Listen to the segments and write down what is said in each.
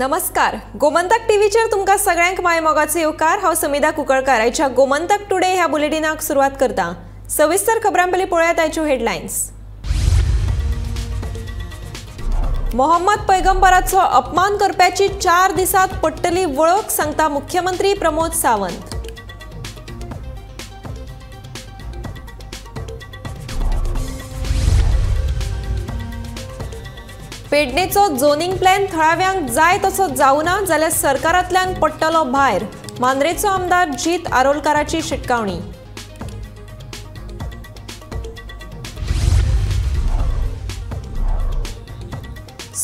नमस्कार, गोमंतक टीव्हीचेर तुमकां सगळ्यांक my मोगाचो येवकार। हांव समिधा कुंकळकार आयच्या गोमंतक टुडे ह्या बुलेटिनाक सुरवात करता। सविस्तर खबरां पयलीं पळोवया आयच्यो हेडलायन्स। मोहम्मद पैगंबराचो अपमान करप्याची 4 दिसांत पडटली वळख, सांगता मुख्यमंत्री प्रमोद सावंत। पेडणेचो झोनिंग प्लॅन थळाव्यांक जाय तसो जावना जाल्यार सरकारांतल्यान पडटलो भायर, मांद्रेचो आमदार जीत आरोलकाराची शिटकावणी।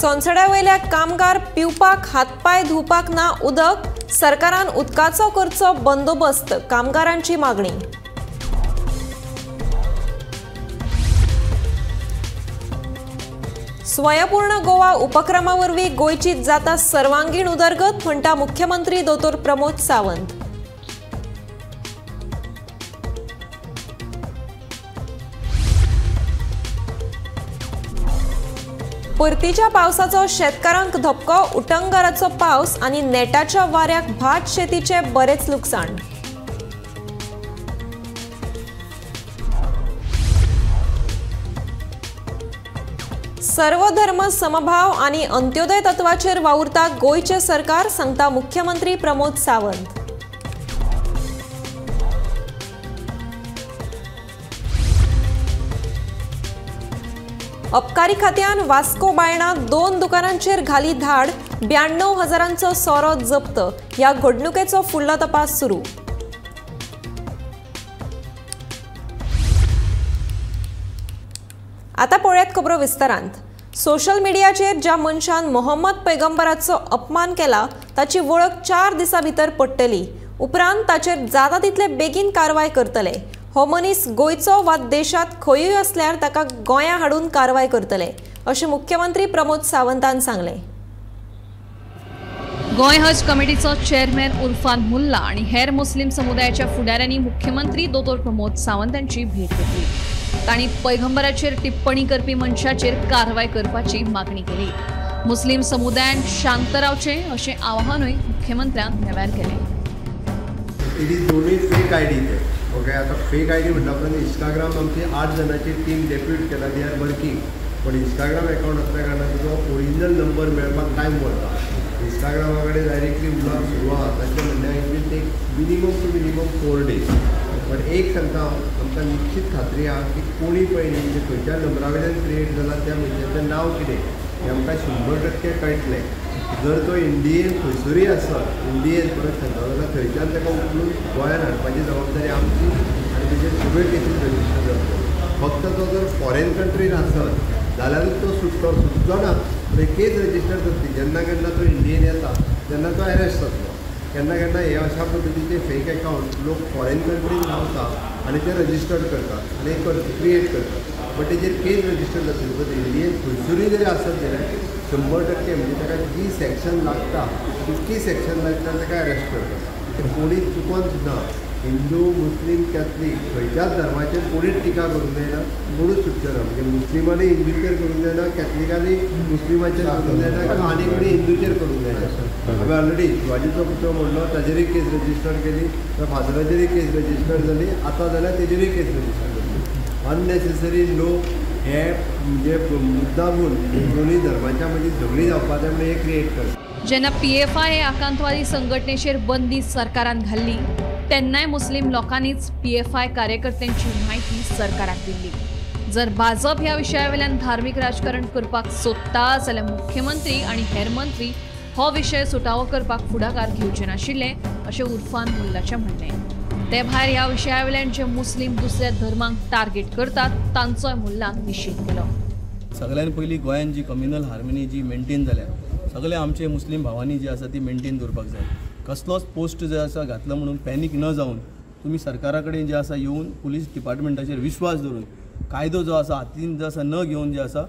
सोनसड्या वयल्या कामगार पिवपाक हातपाय धुवपाक ना उदक, सरकारान उदकाचो करचो बंदोबस्त, कामगारांची मागणी। स्वयंपूर्ण गोवा उपक्रमा वरवीं गोंयची जाता सर्वांगीण उदरगत, म्हणटा मुख्यमंत्री दोतोर प्रमोद सावंत। परतीच्या पावसाचो शेतकारांक धपको, उटंगाराचो पावस आनी नेटाच्या वाऱ्याक भात शेतीचे बरेच लुकसाण। सर्वधर्म समभाव आनी अंत्योदय तत्वाचेर वावुरता गोंयचें सरकार, सांगता मुख्यमंत्री प्रमोद सावंत। अबकारी खात्यान वास्को बायणा 2 दुकानांचेर घाली धाड, 92 हजारांचो सोरो जप्त। ह्या घडणुकेचो फुडलो तपास सुरू। आता पळयात खबरो विस्तारांत। सोशल मिडियाचेर ज्या मनशान मोहम्मद पैगंबराचो अपमान केला ताची वळख 4 दिसां भितर पडटली, उपरांत ताचेर जाता तितले बेगीन कारवाय करतले। हो मनीस गोंयचो वा देशांत खंयूय आसल्यार ताका गोंया हाडून कारवाय करतले, अशें मुख्यमंत्री प्रमोद सावंतान सांगलें। गोंय हज कमिटीचो चेअरमॅन उर्फान मुल्ला आनी हेर मुस्लिम समुदायाच्या फुडाऱ्यांनी मुख्यमंत्री दोतोर प्रमोद सावंत हांची भेट घेतली। तांणी पैगंबराचेर टिप्पणी करपी मनशाचेर कारवाय करपाची मागणी केली। मुस्लिम समुदायान शांत रावचें अशें आवाहनूय मुख्यमंत्र्यान ह्या वेळार केलें। It is दोनूय फेक आयडी ते ओके। आतां फेक आयडी म्हटल्या उपरांत इंस्टाग्राम आमची 8 जाणांची टीम डेप्यूट केला, they are working. पण इंस्टाग्राम अकाउंट आसल्या कारणान तुजो ओरिजिनल नंबर मेळपाक टायम वता। इंस्टाग्रामा कडेन डायरेक्टली उलोवप सुरू आहा, तांचें म्हणणें it will take minimum to minimum 4 days. पण एक सांगता हांव, आमकां निश्चीत खात्री आहा की कोणी पळय न्ही म्हणजे खंयच्या नंबरा वयल्यान क्रिएट जाला त्या मनशाचें नांव कितें हें आमकां 100% कळटलें। जर तो इंडियेन खंयसरूय आसत, इंडियेन परत सांगता जाल्यार थंयच्यान ताका उखलून गोंयान हाडपाची जबाबदारी आमची आनी तेजेर सगळ्यो केसीस रजिस्टर जातल्यो। फक्त तो जर फॉरेन कंट्रीन आसत जाल्यारूच तो सुटलो, सुटलो ना थंय केस रजिस्टर जातली। जेन्ना केन्ना तो इंडियेन येता तेन्ना तो एरेस्ट जातलो। केन्ना केन्ना हे अशा पद्दतीचे फेक अकाउंट लोक फॉरेन कंट्रीन रावता आनी ते रजिस्टर्ड करतात आनी क्रिएट करतात, बट तेजेर केस रजिस्टर जातली। बट इंडियेन खंयसरूय जरी आसत जाल्यार 100% म्हणजे ताका जी सेक्शन लागता तितकी सेक्शन लागता ताका अरेस्ट करतात। कोणी चुकोन सुद्दां हिंदू मुस्लीम कॅथलीक खंयच्याच धर्माचेर कोणीच टिका करूंक जायना, कोणूच सुटचो ना। म्हणजे मुस्लिमांनी हिंदूचेर करूंक जायना, कॅथलिकांनी मुस्लिमाचेर करूंक जायना, किंवा आनी कोणी हिंदूचेर करूंक जायना। हांवें ऑलरेडी शिवाजीचो पुतळो म्हणलो ताजेरूय केस रजिस्टर केली, फादराचेरूय केस रजिस्टर जाली, आतां जाल्यार तेजेरूय केस रजिस्टर जाली। अननेसेसरी लोक हे म्हणजे मुद्दामून दोनूय धर्माच्या मदीं झगडीं जावपा जाय म्हणून हे क्रिएट करता। जेन्ना पीएफआय हे आकांतवादी संघटनेचेर बंदी सरकारान घाल्ली तेन्नाय मुस्लिम लोकांनीच पीएफआय कार्यकर्त्यांची म्हायती सरकाराक दिल्ली। जर भाजप ह्या विशयावेल्यान धार्मीक राजकारण करपाक सोदता जाल्यार मुख्यमंत्री आनी हेर मंत्री हो विशय सुटावो करपाक फुडाकार घेवचे नाशिल्ले अशें उर्फान मुल्लाचें म्हणणें। ते भायर ह्या विशयावेल्यान जे मुस्लिम दुसऱ्या धर्मांक टार्गेट करतात तांचोय मुल्लान निशेध केलो। सगळ्यान पयलीं गोंयांत जी कम्युनल हार्मनी जी मेंटेन जाल्या सगळे आमचे मुस्लिम भावांनी जी आसा ती मेंटेन दवरपाक जाय। कसलोच पोस्ट जे आसा घातलो म्हणून पॅनीक न जावन तुमी सरकारा कडेन जे आसा येवन पुलीस डिपार्टमेंटाचेर विश्वास दवरून कायदो जो आसा हातीन जो आसा न घेवन जे आसा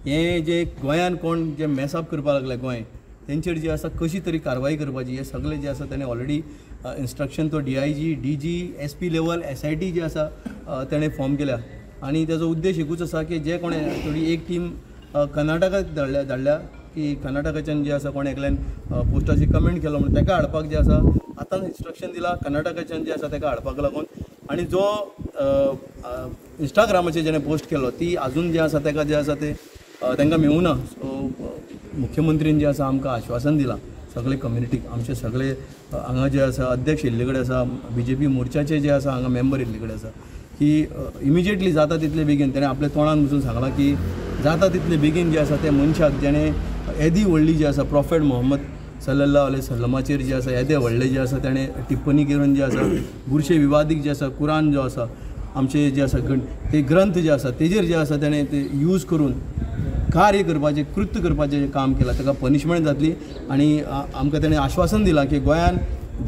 हें जे गोंयान कोण जे मेसअप करपाक लागले गोंय तेंचेर जे आसा कशी तरी कारवाय करपाची हे सगळे जे आसा तेणें ऑलरेडी इन्स्ट्रक्शन तो DIG DG SP level SIT जे आसा तेणें फॉर्म केल्या आनी तेजो उद्देश एकूच आसा की जे कोणें थोडी एक टीम कर्नाटकाक धाडल्या की कर्नाटकाच्यान जे आसा कोण एकल्यान पोस्टाचेर कमेंट केलो म्हणून ताका हाडपाक जे आसा आतां इन्स्ट्रक्शन दिलां कर्नाटकाच्यान जे आसा ताका हाडपाक लागून. आनी जो इंस्टाग्रामाचेर जेणे पोस्ट केलो ती आजून जे आसा ताका जे आसा ते तांकां मेळूं ना. सो मुख्यमंत्रीन जे आसा आमकां आश्वासन दिलां सगळे कम्युनिटीक, आमचे सगळे हांगा जे आसा अध्यक्ष येल्ले कडेन आसा, बीजेपी मोर्चाचे जे आसा हांगा मेंबर येल्ले कडेन आसा की इमिजिएटली जाता तितले बेगीन ताणें आपल्या तोंडान वचून सांगलां की जाता तितले बेगीन जे आसा ते मनशाक जेणें येदी व्हडली जी आसा प्रॉफेट मोहम्मद सल्लल्लाहु अलैहि वसल्लमाचेर जे आसा येदे व्हडले जे आसा ताणें टिप्पणी करून जे आसा बुरशे विवादीक जे आसा कुरान जो आसा आमचे जे आसा ते ग्रंथ जे आसा तेजेर जे आसा ताणें ते यूज करून कार्य करपाचें कृत्य करपाचें काम केलां ताका पनिशमेंट जातली. आनी आमकां ताणें आश्वासन दिलां की गोंयान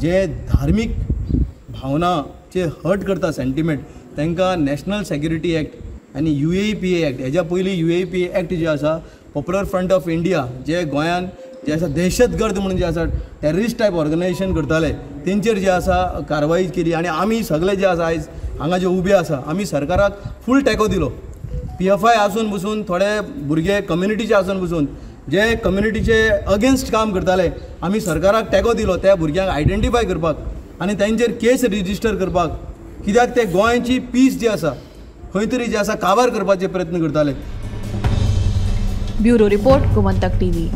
जे धार्मीक भावनाचे हर्ट करता सेंटिमेंट तांकां नॅशनल सेक्युरिटी एक्ट आनी UAPA act, हेज्या पयलीं UAPA act जे आसा पॉप्युलर फ्रंट ऑफ इंडिया जे गोंयान जे आसा दहशतगर्द म्हणून जे आसा टेररिस्ट टायप ऑर्गनायजेशन करताले तेंचेर जे आसा कारवाई केली. आनी आमी सगळे जे आसा आयज हांगा जे उबे आसा आमी सरकाराक फूल टेको दिलो. PFI आसून बसून थोडे भुरगे कम्युनिटीचे आसून बसून जे कम्युनिटीचे अगेन्स्ट काम करताले आमी सरकाराक टेको दिलो त्या भुरग्यांक आयडेंटिफाय करपाक आनी तेंचेर केस रजिस्टर करपाक, कित्याक ते गोंयची पीस जी आसा खंय तरी जे आसा काबार करपाचे प्रयत्न करताले. Bureau report, Gomantak TV.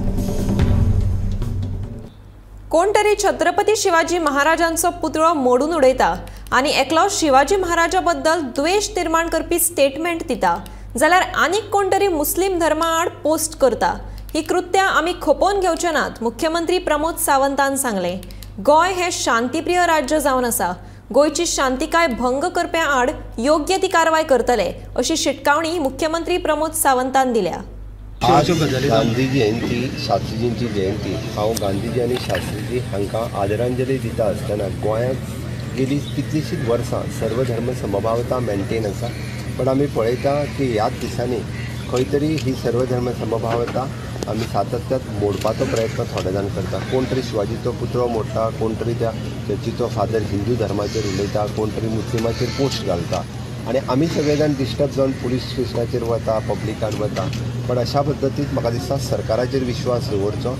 कोण तरी छत्रपती शिवाजी महाराजांचो पुतळो मोडून उडयता आनी एकलो शिवाजी महाराजा बद्दल द्वेष निर्माण करपी स्टेटमेंट दिता जाल्यार आनीक कोण तरी मुस्लिम धर्मा आड पोस्ट करता. ही कृत्यां आमी खपोवन घेवचे नात, मुख्यमंत्री प्रमोद सावंतान सांगलें. गोंय हें शांतीप्रिय राज्य जावन आसा, गोंयची शांतिकाय भंग करप्यां आड योग्य ती कारवाय करतले अशी शिटकावणी मुख्यमंत्री प्रमोद सावंतान दिल्या. आज गांधी जयंती, शास्त्रीजींची जयंती, हांव गांधीजी आनी शास्त्रीजी हांकां आदरांजली दिता आसतना गोंयांत गेली कितलींशींच वर्सां सर्वधर्म समभावता मेंटेन आसा, पण आमी पळयता की ह्याच दिसांनी खंय तरी ही सर्वधर्म समभावता आमी सातत्यात मोडपाचो प्रयत्न थोडे जाण करता. कोण तरी शिवाजीचो पुतळो मोडटा, कोण तरी त्या चर्चीचो फादर हिंदू धर्माचेर उलयता, कोण तरी मुस्लिमाचेर पोस्ट घालता आनी आमी सगळे जाण डिस्टर्ब जावन पुलीस स्टेशनाचेर वता, पब्लिकान वता. पण अशा पद्दतीन म्हाका दिसता सरकाराचेर विश्वास दवरचो.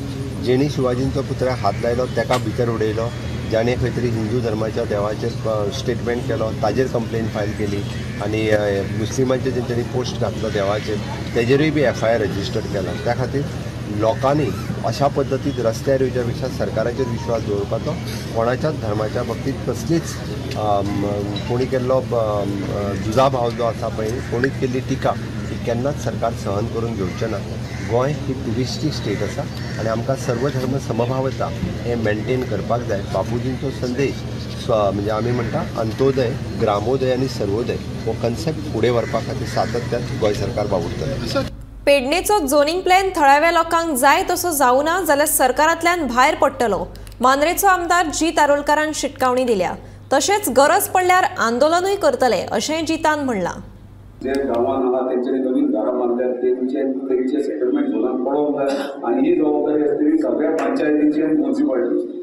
जेणी शिवाजींचो पुतळ्याक हात लायलो ताका भितर उडयलो, जाणें खंय तरी हिंदू धर्माच्या देवाचेर स्टेटमेंट केलो ताजेर कंप्लेन फायल केली आनी मुस्लिमांचेर जेंच्यांनी पोस्ट घातलो देवाचेर तेजेरूय बी FIR register केला. त्या खातीर लोकांनी अशा पद्दतीन रस्त्यार येवच्या पेक्षा सरकाराचेर विश्वास दवरपाचो. कोणाच्याच धर्माच्या बाबतींत कसलीच कोणी केल्लो दुजाभाव जो आसा पळय, कोणी केल्ली टिका ही केन्नाच सरकार सहन करून घेवचें ना. गोंय ही ट्युरिस्टीक स्टेट आसा आनी आमकां सर्वधर्म समभावता हें मेंटेन करपाक जाय. बापूजींचो संदेश म्हणजे आमी म्हणटा अंत्योदय, ग्रामोदय आनी सर्वोदय हो कन्सेप्ट फुडें व्हरपा खातीर सातत्यान गोंय सरकार वावुरतलें. पेडणेचो झोनिंग प्लॅन थळाव्या लोकांक जाय तसो जावना जाल्यार सरकारांतल्यान भायर पडटलो, मांद्रेचो आमदार जीत आरोलकारान शिटकावणी दिल्या. तशेंच गरज पडल्यार आंदोलनूय करतले अशेंय जितान म्हणलां. जे गांवांत आहा तेंच्यांनी नवीन घरां बांदल्यात तेंचे सेटलमेंट झोनान पडोवंक जाय आनी ही जबाबदारी आसतली सगळ्या पंचायतीची आनी मुन्सिपालिटीची.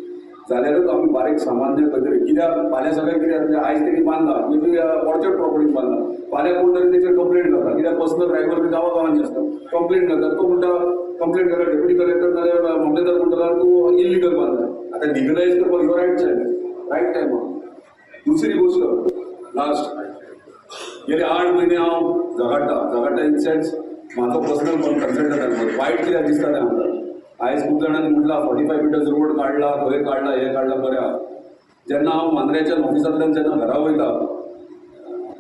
जाल्यारूच आमी बारीक सामान्य खंय कित्याक फाल्यां सगळें कितें जातलें, आयज तेणी बांदला म्हणजे ऑर्चर्ड प्रॉपर्टीन बांदला, फाल्यां कोण तरी तेचेर कंप्लेन करता, कित्याक पर्सनल ड्रायव्हर बी गांवा गांवांनी आसता, कंप्लेन करता, तो म्हणटा कंप्लेन करता डेप्युटी कलेक्टर जाल्यार मामलेदार म्हणटा तूं इलिगल बांदला. आतां लिगलायज करपाक your right time, right time. दुसरी गोश्ट लास्ट, गेले 8 म्हयने हांव झगडटा, झगडटा इन सेन्स म्हाजो पर्सनल कन्सल्टंट वायट कित्याक दिसता तें आमकां. आयज खूब जाणांनी म्हटलां 45 मिटर्स रोड काडला, खंय काडला, हें काडला, बरें आहा. जेन्ना हांव मांद्र्याच्या ऑफिसांतल्यान जेन्ना घरा वयता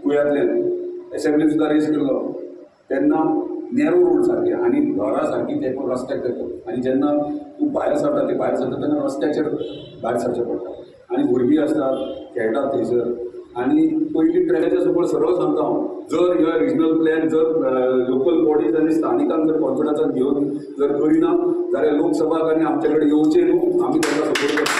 कुयांतल्यान एसेंब्ली सुद्दां रेस केल्लो तेन्ना नॅरो रोड सारके आनी घरां सारकी ते रस्त्याक येतात आनी जेन्ना तूं भायर सरता ते भायर सरता तेन्ना रस्त्याचेर भायर सरचें पडटा आनी भुरगीं आसतात खेळटात थंयसर. आनी पयलीं ट्रॅकाच्या समोर सरळ सांगता हांव, जर ह्या रिजनल प्लॅन जर लोकल बॉडीज आनी स्थानिकांक जर कॉन्फिडन्सान घेवन जर करिना जाल्यार लोकसभाक आनी आमचे कडेन येवचें न्हू, आमी तांकां सपोर्ट करता.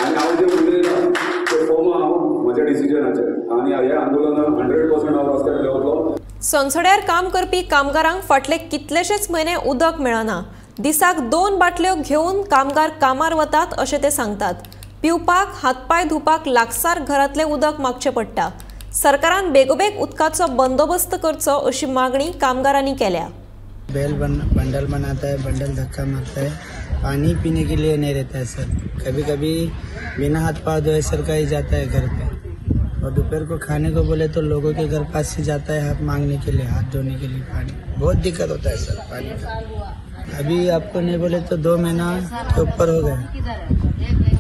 आनी हांव जें उलयलां तें फॉर्म हांव म्हज्या डिसिजनाचेर आनी ह्या आंदोलनाक 100% हांव रस्त्यार देंवतलो. सोनसड्यार काम करपी कामगारांक फाटले कितलेशेच म्हयने उदक मेळना. दिसाक 2 बाटल्यो घेवन कामगार कामार वतात अशें ते सांगतात. पिवपाक, हातपाय धुवपाक लागसार घरांतलें उदक मागचें पडटा. सरकारान बेगोबेग उदकाचो बंदोबस्त करचो अशी मागणी कामगारांनी केल्या. बेल बंडल बनाता है, बंडल धक्का मारता है, पानी पीने के लिए नहीं रहता है सर। कभी कभी बिना हाथ पाँव धोए सर का ही जाता है घर पे, और दोपहर को खाने को बोले तो लोगों के घर पास से जाता है हाथ मांगने के लिए, हाथ धोने के लिए पानी। बहुत दिक्कत होता है सर पानी का। अभी आपको नहीं बोले तो 2 महीना के ऊपर हो गया,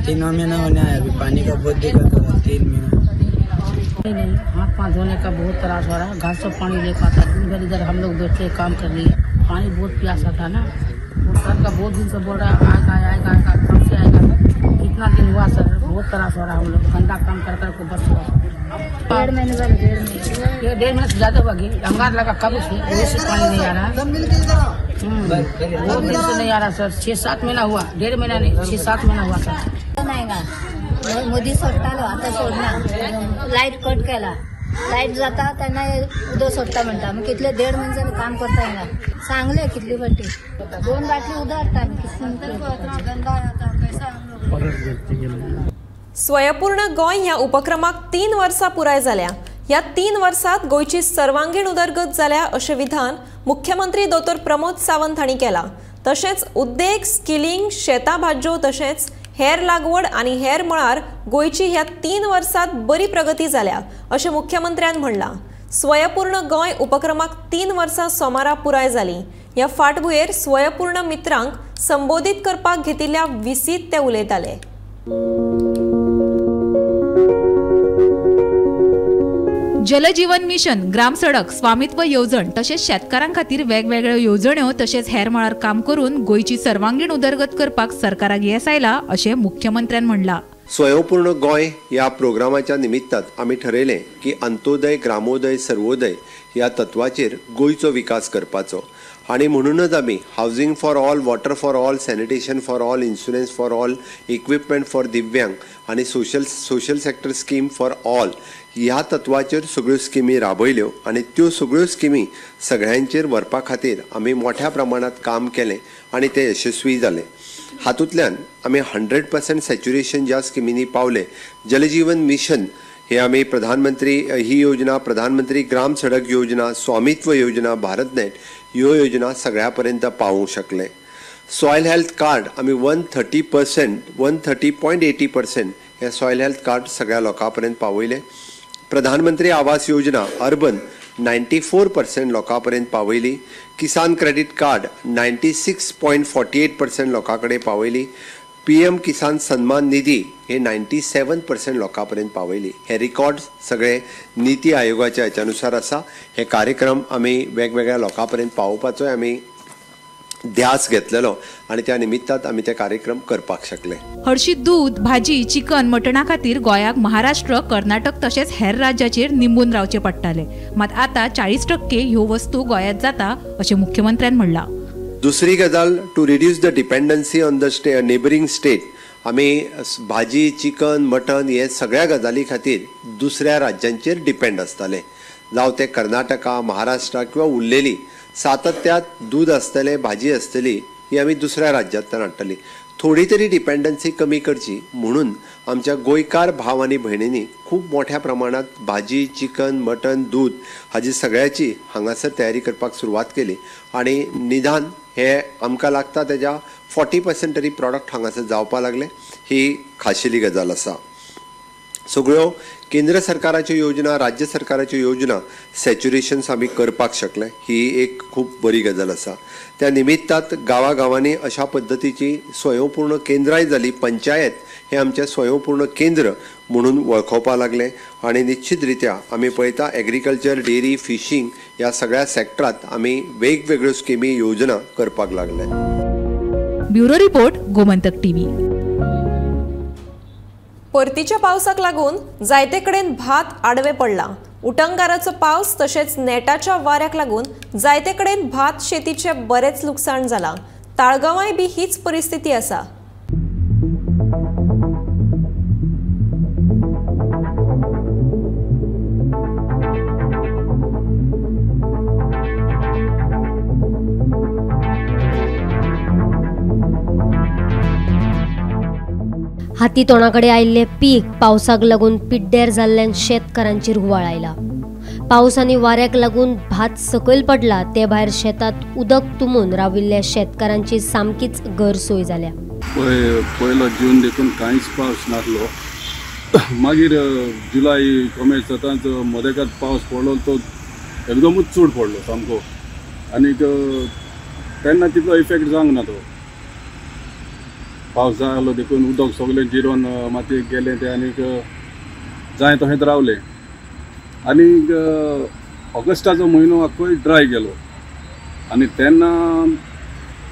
3 महीना होने आया। अभी पानी का बहुत दिक्कत हो रहा है, 3 महीना। नहीं, हाथ पाँव धोने का बहुत त्रास हो रहा है। घर से पानी लेकर आता है, दिन भर इधर हम लोग बैठे काम कर लिए, पानी बहुत प्यासा था ना। वो सर का बहुत दिन से बोल रहा है आएगा आएगा आएगा, कब से आएगा सर? कितना दिन हुआ सर, बहुत त्रास हो रहा है। हम लोग गंदा काम कर कर को बस हुआ। 1.5 महीने बाद, 1.5 महीने से ज़्यादा हुआ। अंगार लगा कब से पानी नहीं आ रहा है, बहुत दिन से नहीं आ रहा सर। 6-7 महीना हुआ, 1.5 महीना नहीं, 6-7 महीना हुआ सर। मोदी सोडतालो आतां सोडना, लायट कट केला, लायट जाता तेन्ना उदक सोडटा म्हणटा। मागीर कितले 1.5 म्हयने जाले काम करता हिंगा, सांगले कितली फावटी 2 बाटली उदक हाडटा आमी। स्वयंपूर्ण गोंय ह्या उपक्रमाक 3 वर्सां पुराय जाल्या। ह्या 3 वर्सांत गोंयची सर्वांगीण उदरगत जाल्या अशें विधान मुख्यमंत्री दोतोर प्रमोद सावंत हांणी केलां। तशेंच उद्देग, स्किलिंग, शेतां भाजयो तशेंच हेर लागवड आनी हेर मळार गोंयची ह्या 3 वर्सांत बरी प्रगती जाल्या अशें मुख्यमंत्र्यान म्हणलां। स्वयंपूर्ण गोंय उपक्रमाक 3 वर्सां सोमारा पुराय जालीं। ह्या फाटभुंयेर स्वयंपूर्ण मित्रांक संबोधीत करपाक घेतिल्ल्या विसीत ते उलयताले। जलजीवन मिशन, ग्राम सडक, स्वामित्व येवजण तशेंच शेतकारां खातीर वेगवेगळ्यो येवजण्यो तशेंच हेर मळार काम करून गोंयची सर्वांगीण उदरगत करपाक सरकाराक येस आयला अशें मुख्यमंत्र्यान म्हणलां। स्वयंपूर्ण गोंय ह्या प्रोग्रामाच्या निमित्तान आमी ठरयलें की अंत्योदय, ग्रामोदय, सर्वोदय ह्या तत्वाचेर गोंयचो विकास करपाचो आनी म्हणूनच आमी housing for all, water for all, sanitation for all, insurance for all, equipment for दिव्यांग आनी social sector scheme for all ह्या तत्वाचेर सगळ्यो स्किमी राबयल्यो आनी त्यो सगळ्यो स्किमी सगळ्यांचेर व्हरपा खातीर आमी मोठ्या प्रमाणात काम केलें आनी तें यशस्वी जालें। हातूंतल्यान आमी 100% सॅच्युरेशन ज्या स्किमींनी पावले, जलजीवन मिशन हे आमी प्रधानमंत्री ही योजना, प्रधानमंत्री ग्राम सडक योजना, स्वामित्व योजना, भारतनेट ह्यो योजना सगळ्या पर्यंत पावोवंक शकले। सॉयल हेल्थ कार्ड आमी 130.80% हे सॉयल हेल्थ कार्ड सगळ्या लोकां पर्यंत पावयले। प्रधानमंत्री आवास योजना अर्बन 94% लोकां पर्यंत पावयली। किसान क्रेडीट कार्ड 96.48% लोकां कडेन पावयली। पीएम किसान सन्मान निधी हे 97% लोकां पर्यंत पावयली। हे रिकॉर्ड सगळे नीती आयोगाच्या हेच्या नुसार आसा। हे कार्यक्रम आमी वेगवेगळ्या लोकां पर्यंत पावोवपाचोय आमी ध्यास घेतलेलो आनी त्या निमित्तान आमी ते कार्यक्रम करपाक शकले। हरशी दूद, भाजी, चिकन, मटणा खातीर गोंयाक महाराष्ट्र, कर्नाटक तशेंच हेर राज्याचेर निंबून रावचे पडटाले, मात आतां 40% ह्यो वस्तू गोंयांत जाता अशें मुख्यमंत्र्यान म्हणलां। दुसरी गजाल, to reduce the dependency on the neighbouring state, आमी भाजी, चिकन, मटन हे सगळ्या गजाली खातीर दुसऱ्या राज्यांचेर डिपेंड आसताले, जावं ते कर्नाटका, महाराष्ट्र किंवा उरलेली सातत्यात दूध आसतलें, भाजी आसतली ही आमी दुसऱ्या राज्यांतल्यान हाडटली। थोडी तरी डिपेंडन्सी कमी करची म्हणून आमच्या गोंयकार भाव आनी भयणींनी खूब मोठ्या प्रमाणात भाजी, चिकन, मटन, दूध हाजी सगळ्याची हांगासर तयारी करपाक सुरवात केली आनी निदान हे आमकां लागता तेज्या 40% तरी प्रॉडक्ट हांगासर जावपा लागले, ही खाशेली गजाल आसा। सगळ्यो केंद्र सरकाराच्यो योजना, राज्य सरकाराच्यो योजना सॅच्युरेशन्स आमी करपाक शकले, ही एक खूब बरी गजाल आसा। त्या निमित्तात गांवागांवांनी अशा पद्दतीची स्वयंपूर्ण केंद्रांय जाली। पंचायत हे आमचें स्वयंपूर्ण केंद्र म्हणून वळखोवपा लागले आनी निश्चित रित्या आमी पळयता एग्रीकल्चर, डेअरी, फिशींग ह्या सगळ्या सेक्टरांत आमी वेगवेगळ्यो स्किमी, योजना करपाक लागले। Bureau report, Gomantak TV. परतीच्या पावसाक लागून जायते कडेन भात आडवे पडला। उटंगाराचो पावस तशेंच नेटाच्या वाऱ्याक लागून जायते कडेन भात शेतीचे बरेच लुकसाण जाला। ताळगांवाय बी हीच परिस्थिती आसा। हाती तोंडाकडे आयिल्ले पीक पावसाक लागून पिड्ड्यार जाल्ल्यान शेतकारांचेर हुंवाळ आयला। पावस आनी वाऱ्याक लागून भात सकयल पडला, ते भायर शेतात उदक तुंबून राविल्ल्या शेतकारांची सामकीच गैरसोय जाल्या। पयलो जून देखून कांयच पावस नासलो, मागीर जुलय कमेस जाताच मदेकात पावस पडलो, तो एकदमूच चड पडलो सामको, आनीक तेन्ना तितलो इफेक्ट जावंक ना। तो पावस जाय आसलो देखून उदक सगळें जिरोन मातयेक गेलें तें, आनीक जाय तशेंच रावलें। आनीक ऑगस्टाचो म्हयनो आख्खोय ड्राय गेलो, आनी तेन्ना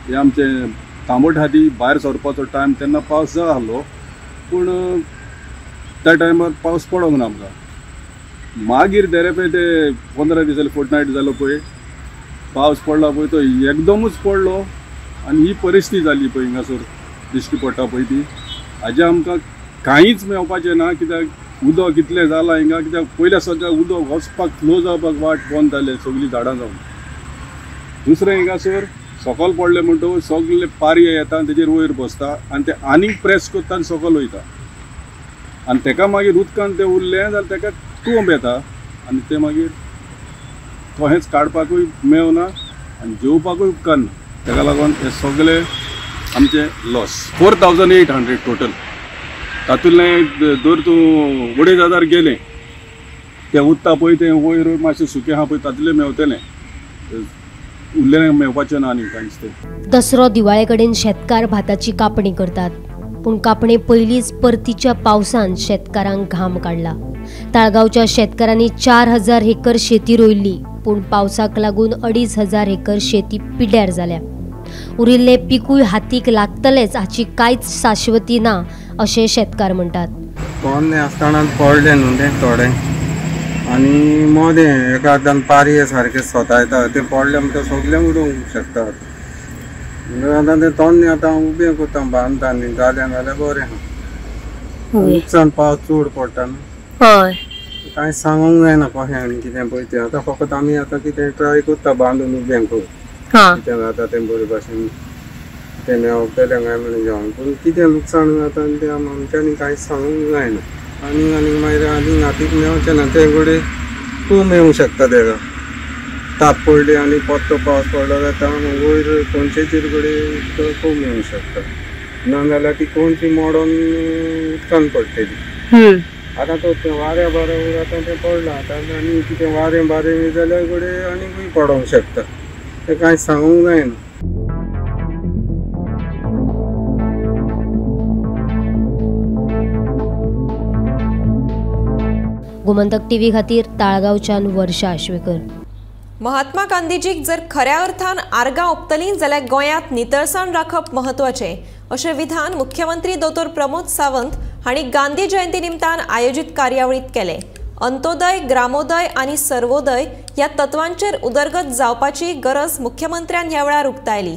हें आमचें तांबट हाती भायर सरपाचो टायम, तेन्ना पावस जाय आसलो, पूण त्या टायमार पावस पडोंक ना आमकां। मागीर देरेपे ते 15 दीस जाले, फोर्टनायट जालो पळय पावस पडला पळय, तो एकदमूच पडलो आनी ही परिस्थिती जाली पळय हिंगासर दिश्टी पडटा पळय ती। हाजें आमकां कांयच मेळपाचें ना, कित्याक उदक इतलें जालां हिंगा, कित्याक पयल्या सद्या उदक वचपाक फ्लो जावपाक वाट बंद जाले सगळीं झाडां जावन। दुसरें हिंगासर सकयल पडलें म्हणटकूच सगळे पारये येता आनी तेजेर वयर बसता आनी ते आनीक प्रेस करता आनी सकयल वयता, आनी तेका मागीर उदकान तें उरलें जाल्यार तेका कोंब येता आनी तें मागीर तशेंच काडपाकूय मेवना आनी जेवपाकूय उपकारना। तेका लागून हे सगळे आमचे लॉस 4800 टोटल, तातूंतलें दर तूं 2500 गेलें, तें उरता पळय तें वयर मातशें सुकें आहा पळय तातूंतलें मेवतलें, उरलें मेवपाचें ना आनी कांयच तें। दसरो दिवाळे कडेन शेतकार भाताची कापणी करतात, पूण कापणे पयलींच परतीच्या पावसान शेतकारांक घाम काडला। ताळगांवच्या शेतकारांनी 4000 हेकर शेती रोयल्ली, पूण पावसाक लागून 2500 हेकर शेती पिड्ड्यार जाल्या। उरिल्ले पिकूय हातीक लागतलेच हाची कांयच शाश्वती ना अशें शेतकार म्हणटात। पोन्नें आसतना पडलें न्हू तें थोडें, आनी मदें एका अर्दान पारये सारकें सोतायता, तें पडलें म्हणटकच सगळें उडोवंक शकता। आतां तें तोन्नें आतां उबें करता बांदता न्ही, जालें जाल्यार बरें आहा। लुकसाण पावस चड पडटा न्हू, हय कांय सांगूंक जायना कशें आनी कितें पळय तें। आतां फकत आमी आतां कितें ट्राय करता बांदून उबें करूं, कितें जाता तें बरे भाशेन तें मेवतलें काय म्हणून जेवण, पूण कितें लुकसाण जाता आनी तें आमच्यांनी कांय सांगूंक जायना। आनी आनी मागीर आनी हातीक मेवचें ना, तें घडये तूं मेवूंक शकता तेका। ताप पडली आनी परतो पावस पडलो जाल्यार वयर कोनशेचेर घडये कोंब येवंक शकता, ना जाल्यार ती कोनशी मोडोन उदकान पडटली। आतां तो वाऱ्या बरोबर आतां तें पडलां, आतां आनी कितें वारें बारें जाल्यार घडये आनीकूय पडोंक शकता, तें कांय सांगूंक जायना। गोमंतक टीव्ही खातीर ताळगांवच्यान वर्षा आश्वेकर। महात्मा गांधीजीक जर खऱ्या अर्थान आर्गां ओंपतलीं जाल्यार गोंयांत नितळसाण राखप म्हत्वाचें, अशें विधान मुख्यमंत्री दोतोर प्रमोद सावंत हांणी गांधी जयंती निमतान आयोजीत कार्यावळींत केलें। अंत्योदय, ग्रामोदय आनी सर्वोदय ह्या तत्वांचेर उदरगत जावपाची गरज मुख्यमंत्र्यान ह्या वेळार उक्तायली।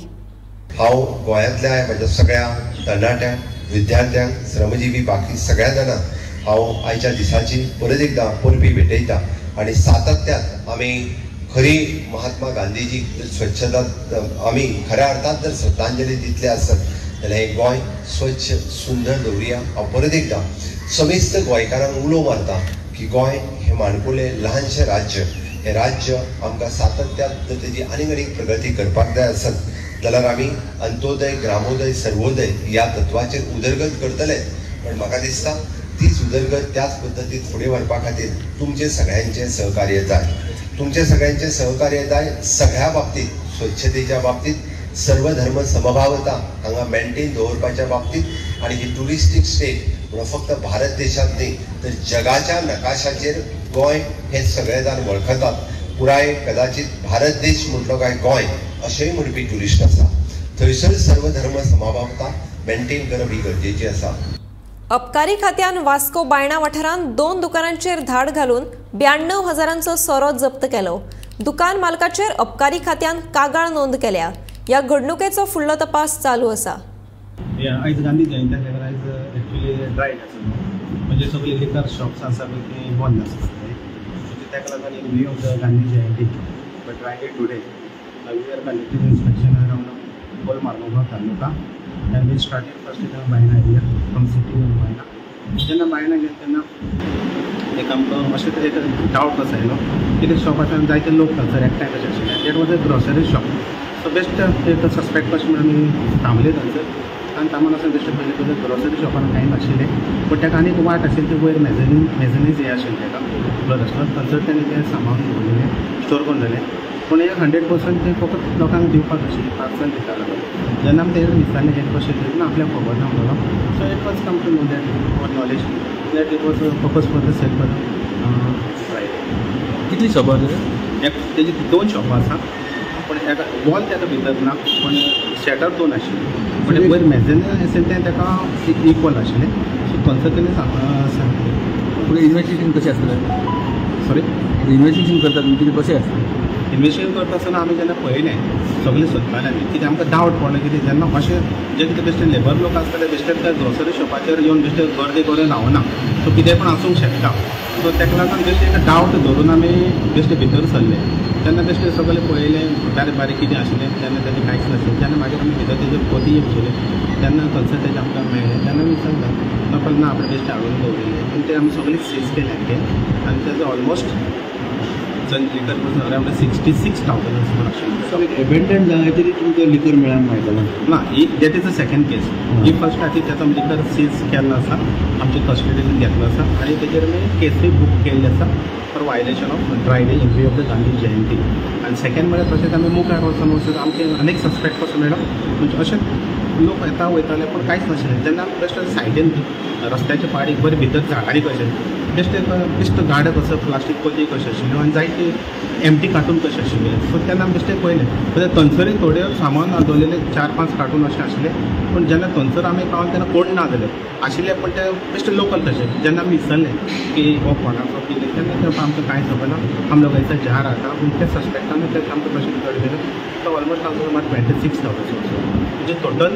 हांव गोंयांतल्या म्हज्या सगळ्या तरणाट्यांक, विद्यार्थ्यांक, श्रमजीवी बाकी सगळ्या जाणांक हांव आयच्या दिसाची परत एकदां परबी भेटयता आनी सातत्यान आमी खरी महात्मा गांधीजी स्वच्छता आमी खऱ्या अर्थान जर श्रद्धांजली दितले आसत जाल्यार हें गोंय स्वच्छ सुंदर दवरुया। हांव परत एकदां समेस्त गोंयकारांक उलो मारता की गोंय हें माणकुलें ल्हानशें राज्य, हें राज्य आमकां सातत्यान जर तेजी आनीक आनीक प्रगती करपाक जाय आसत जाल्यार आमी अंत्योदय, ग्रामोदय, सर्वोदय ह्या तत्वाचेर उदरगत करतले। पण म्हाका दिसता तीच उदरगत त्याच पद्दतीन फुडें व्हरपा खातीर तुमचें सगळ्यांचें सहकार्य जाय, तुमचें सगळ्यांचें सहकार्य जाय सगळ्या बाबतींत, स्वच्छतेच्या बाबतींत, सर्वधर्म समभावता हांगा मेंटेन दवरपाच्या बाबतींत, आनी ही ट्युरिस्टीक स्टेट म्हणून फक्त भारत देशांत न्ही तर जगाच्या नकाशाचेर गोंय हें सगळे जाण वळखतात। पुराय कदाचित भारत देश म्हटलो काय गोंय अशेंय म्हणपी ट्युरिस्ट आसा, थंयसर सर्वधर्म समभावता मेंटेन करप ही गरजेची आसा। अबकारी खात्यान वास्को बायणा वाठारांत 2 दुकानांचेर धाड घालून 92,000 सोरो जप्त केलो। दुकान मालकाचेर अबकारी खात्यान कागाळ नोंद केल्या। ह्या घडणुकेचो फुडलो तपास चालू आसा। आयज गांधी जयंती आसल्या आयज एक्चुअली ड्राय आसा, म्हणजे सगळे लिकर शॉप्स आसा पळय ते बंद आसा। ताका लागून in view of the Gandhi Jayanti but dry day today we are conducting inspection around whole Marmugao taluka and we started first in Baina area from city of Baina. जेन्ना बायणा गेले तेन्ना एक आमकां अशें तरेन एक डावट कसो आयलो की ते शॉपाच्यान जायते लोक थंयसर एकठांय कशे आशिल्ले. That was a grocery shop. So best एक सस्पेक्ट कशें म्हणून आमी थांबले थंयसर आनी थांबून वचून बेश्टे पयलें पयलें ग्रोसरी शॉपान कांय नाशिल्लें, पूण ताका आनी एक वाट आशिल्ली ती वयर मेजनीज हें आशिल्लें ताका फ्लोर आसलो थंयसर तेणें तें सामान दवरलेलें स्टोर करून दवरलें. पूण हें 100% तें फकत लोकांक दिवपाक आशिल्लें, पार्सल दितालो. जेन्ना आमी तेजेर विचारलें हें कशें तेन्ना आपल्याक खबर ना म्हणलो. So it was come to know that our knowledge that it was purpose for the sale for Friday. कितली शॉपां एक तेजी 2 शॉपां आसा, पूण एका वॉल ताका भितर ना, पूण शटर 2 आशिल्ले, पूण वयर मेजन आशिल्लें तें ताका इक्वल आशिल्लें. सो थंयसर तेणी सांगलें. पूण इन्वेस्टिगेशन कशें आसतलें? सॉरी, इन्वेस्टिगेशन करता तुमी कितें कशें आसतलें? इन्वेस्टिगेशन करता आसतना आमी जेन्ना पळयलें सगळें सोदपालें आमी कितें आमकां डावट पडलो कितें जेन्ना अशें जे कितें बेश्टे लेबर लोक आसतले बेश्टे त्या ग्रोसरी शॉपाचेर येवन बेश्टे गर्दी करून रावना, सो कितें पण आसूंक शकता. सो ताका लागून बेश्टे एक डावट धरून आमी बेश्टे भितर सरले. तेन्ना बेश्टे सगळें पळयलें बारीक बारीक कितें आशिल्लें तेन्ना तेजें कांयच नाशिल्लें. जेन्ना मागीर आमी भितर तेजे पोती बसयले तेन्ना थंयसर तेजें आमकां मेळ्ळें. तेन्ना आमी विचारलें तो ना आपणें बेश्टे हाडून दवरिल्लें, पूण तें आमी सगळें सीज केलें आनी तेजो ऑलमोस्ट लिकर अरावंड 66,000 म्हूण आशिल्लें. सो एबेंडन जाग्याचेर तुमकां लिकर मेळ्ळा मेळटलें ना? ही that is a second case. He first आसा तेचो आमी लिकर सीज केल्लो आसा, आमचे कस्टडीन घेतलो आसा आनी तेजेर आमी केसूय बूक केल्ली आसा for violation of dry day in view of the Gandhi Jayanti. आनी सेकंड म्हळ्यार तशेंच आमी मुखार वचून वचून आमचे अनेक सस्पेक्ट कसो मेळ्ळो, म्हणजे अशें लोक येता वयताले पूण कांयच नाशिल्लें. जेन्ना आमी बेश्टे सायडीन रस्त्याच्या पाडीक बरें भितर झाडांनी कशें बेश्टे बेश्टे गाडो कसो प्लास्टीक पोती कशें आशिल्ल्यो आनी जायते एमटी कार्टून कशें आशिल्ले. सो तेन्ना आमी बेश्टे पळयलें जाल्यार थंयसरूय थोडे सामान दवरलेले 4-5 कार्टून अशें आशिल्ले, पूण जेन्ना थंयसर आमी पावले तेन्ना कोण ना जाले आशिल्ले, पूण ते बेश्टे लोकल तशें. जेन्ना आमी विचारलें की हो कोणाचो कितें तेन्ना ते आमकां कांय खबर ना, हम लोग ऐसा जा रहा था. पूण ते सस्पेक्टान ते आमकां कशें भितर गेलें तो ऑलमोस्ट आमकां सुमार 26,000 म्हणजे टोटल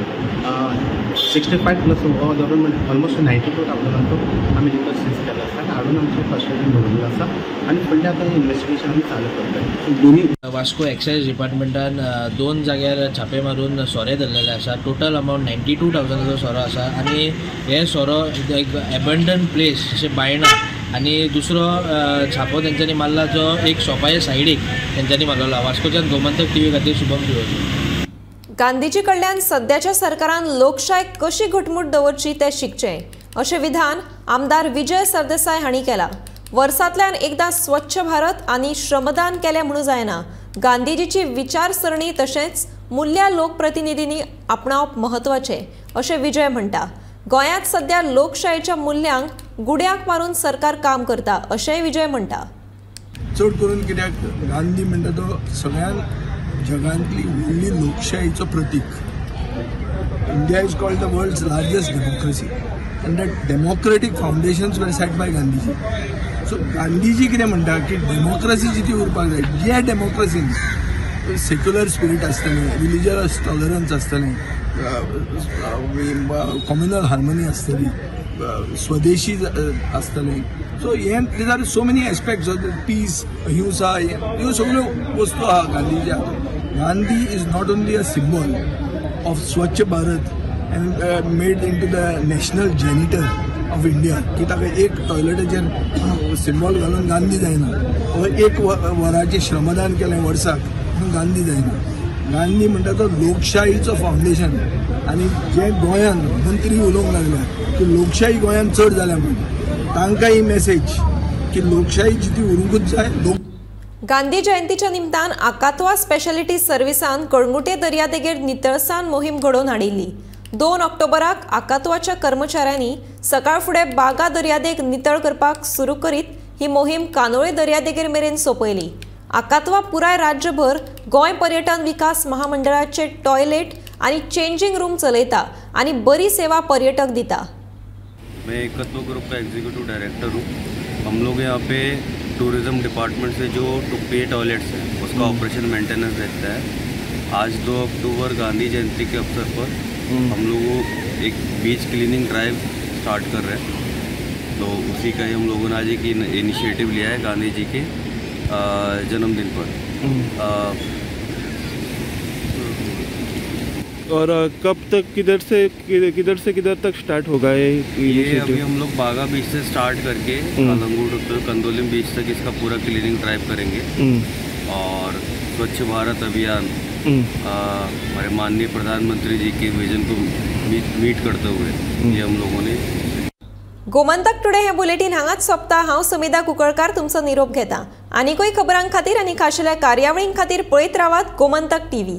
65 प्लस धरून म्हणजे ऑलमोस्ट 92,000 आमी लिकर सीज केलो आसा आनी हाडून आमचे कस्टडीन दवरिल्लो आसा आनी फुडलें आतां इन्वेस्टिगेशन आमी चालू करता. दोनी वास्को एक्सायज डिपार्टमेंटान 2 जाग्यार छापे मारून सोरे धरलेले आसा. टोटल अमावंट 92,000 सोरो आसा आनी हे सोरो एक एबंडन प्लेस जशें बायणा आनी दुसरो छापो तेंच्यांनी मारला जो एक शॉपाच्या सायडीक तेंच्यांनी मारलेलो. वास्कोच्यान गोमंतक टीव्ही खातीर शुभम दिवोजी. गांधीजी कडल्यान सद्याच्या सरकारान लोकशाय कशी घटमूट दवरची तें शिकचें अशें विधान आमदार विजय सरदेसाय हांणी केलां. वर्सांतल्यान एकदां स्वच्छ भारत आनी श्रमदान केलें म्हणून जायना, गांधीजीची विचारसरणी तशेंच मूल्यां लोकप्रतिनिधींनी आपणावप म्हत्वाचें अशें विजय म्हणटा. गोंयांत सद्या लोकशायेच्या मूल्यांक गुड्याक मारून सरकार काम करता अशेंय विजय म्हणटा. चड करून कित्याक गांधी म्हणटा तो सगळ्यांत जगांतली व्हडली लोकशाहीचो प्रतीक. India is called the world's largest democracy and that democratic foundations were set by Gandhiji. So Gandhiji कितें म्हणटा की डेमोक्रसी जिती उरपाक जाय, जे डेमोक्रसीन सेक्युलर स्पिरीट आसतलें, रिलिजियस टॉलरन्स आसतलें, कॉम्युनल हार्मनी आसतली, स्वदेशी आसतलें. सो हे these are so many aspects of peace, अहिंसा, ह्यो सगळ्यो वस्तू आहा गांधीच्या. Gandhi is not only a symbol of Swachh Bharat and made into the national janitor of India की ताका एक टॉयलेटाचेर सिंबॉल घालून गांधी जायना, वा एक वराचें श्रमदान केलें वर्साक म्हणून गांधी जायना. गांधी म्हणटा तो लोकशाहीचो फावंडेशन. आनी जे गोंयांत मंत्री उलोवंक लागल्या की लोकशाही गोंयांत चड जाल्या म्हणून, तांकां ही मेसेज की लोकशाही जिती उरूंकूच जाय. गांधी जयंतीच्या निमतान आकात्वा स्पेशालिटी सर्विसान कळंगुटे दर्यादेगेर नितळसाण मोहीम घडोवन हाडिल्ली. 2 ऑक्टोबराक आकात्वाच्या कर्मचाऱ्यांनी सकाळ फुडें बागा दर्यादेग नितळ करपाक सुरू करीत ही मोहीम कानोळे दर्यादेगेर मेरेन सोंपयली. आकात्वा पुराय राज्यभर गोंय पर्यटन विकास महामंडळाचे टॉयलेट आनी चेंजिंग रूम चलयता आनी बरी सेवा पर्यटक दिता. मैं एकत्व ग्रुप का एग्जीक्यूटिव डायरेक्टर हूँ. हम लोग यहाँ पे टूरिज़्म डिपार्टमेंट से जो पे टॉयलेट्स हैं उसका ऑपरेशन मेंटेनेंस देखता है. आज 2 अक्टूबर गांधी जयंती के अवसर पर हम लोग एक बीच क्लीनिंग ड्राइव स्टार्ट कर रहे हैं, तो उसी का ही हम लोगों ने आज एक इनिशिएटिव लिया है गांधी जी के जन्मदिन पर. और कब तक किधर से किधर तक स्टार्ट होगा ये? ये अभी हम लोग बागा बीच से स्टार्ट करके कलंगूट कंदोलिम बीच तक इसका पूरा क्लीनिंग ड्राइव करेंगे। और स्वच्छ भारत अभियान हमारे माननीय प्रधानमंत्री जी के विजन को मीट करते हुए ये हम लोगों ने। गोमंतक टुडे हे बुलेटिन हांगाच सोंपता। हांव सुमिधा कुंकळकार तुमचो निरोप घेता। आनीकूय खबरां खातीर आनी खाशेल्या कार्यावळीं खातीर पळयत रावात गोमंतक टीव्ही।